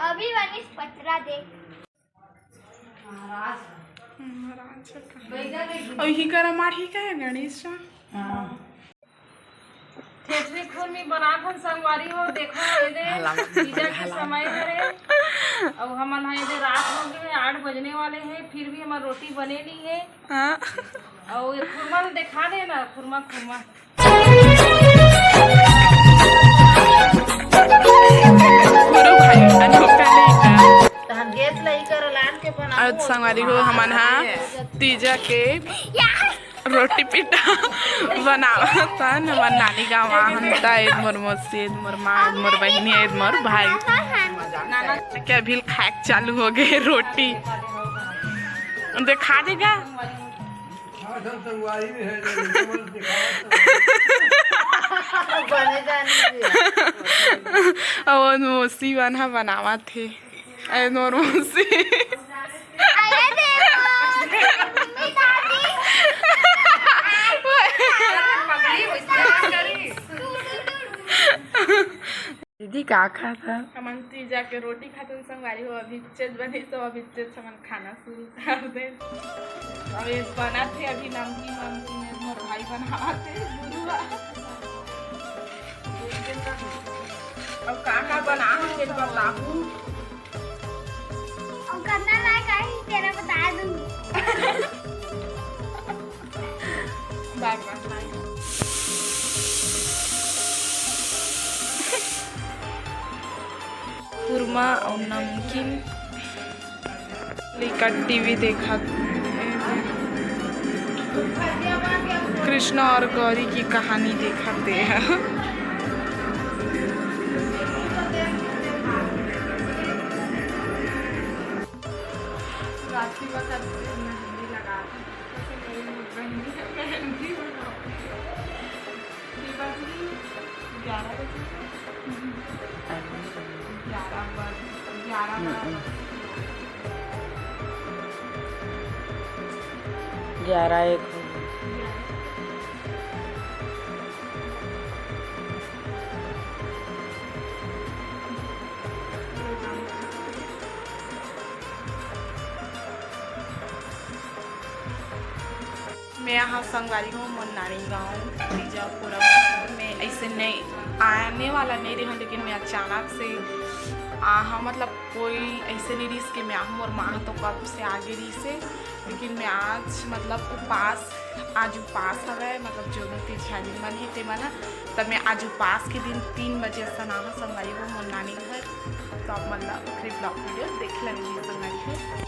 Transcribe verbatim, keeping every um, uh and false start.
अभी बनिस पतरा दे। महाराज का। अउ इही करा माढ़ही का हे गणेश जी। हाँ। ठेठरी खुरमी बनात हन संगवारी हो, देखो एदे तीजा के समय हरे। अउ हमन ह एदे रात हो गे हे, आठ बजने वाले हे, फिर भी हमर रोटी बने नहीं हे। हाँ। अउ ये खुरमा ल देखा दे ना, खुरमा, खुरमा। गुरु भाई, अनोखा लइका। तहन गैस लइका लान के बना। आज संगवारी हो, हमन हा तीजा के रोटी पीठा बनावत हन। हमर नानी गाँव आ हन, त एद मोर मौसी, एद मोर माँ, एद मोर बहिनी, एद मोर भाई। के अभी खाए के चालू हो गे रोटी। देखा देगा। हाँ, सब संगवारी में है, जो समझ दिखावत है। बने जानी भी है। अउ मौसी मन ह बनावत हे। अरे नोर मौसी। अरे देखो, मम्मी दादी। दीदी का खात ह? हमन तीजा के रोटी खातन संगवारी हो, अभी चेत बनी सब, अभी चेत हमन खाना शुरू कर दे। अब ये बना थे अभी नमकीन वमकीन, ये मोर भाई बनावा थे गुरुआ। अब का का बना है, ये बताबू। अब करना ना कहीं, तेरा बता दूंगी। बाय बाय। खुरमा अउ नमकीन। लइका टीवी देखत हे। कृष्णा और गौरी की कहानी देखत हे। राखी बा करते मेहंदी लगा दी। जैसे मेरी बहन है, मेहंदी बनाओ। ये बज रही ग्यारह बजे। ग्यारह बज, ग्यारह बराबर। ग्यारह एक हो गए। मैं यहाँ संगवारी हूँ, मोर नानी गाँव तीजा पूरा। मैं ऐसे नहीं आने वाला नहीं रहा, लेकिन मैं अचानक से आहा, मतलब कोई ऐसे नहीं रहीस कि मैं आहूँ, मोर माँ तो कब से आगे रहीस हे, लेकिन मैं आज मतलब उपास, आज उपास हवय, मतलब जो भी तीज दिन मन हे ते मन ह, तब मैं आज उपास के दिन तीन बजे असन आहा संगवारी हो मोर नानी घर। तो आप मन ला ओखरे vlog video देख लेंगे संगवारी हो।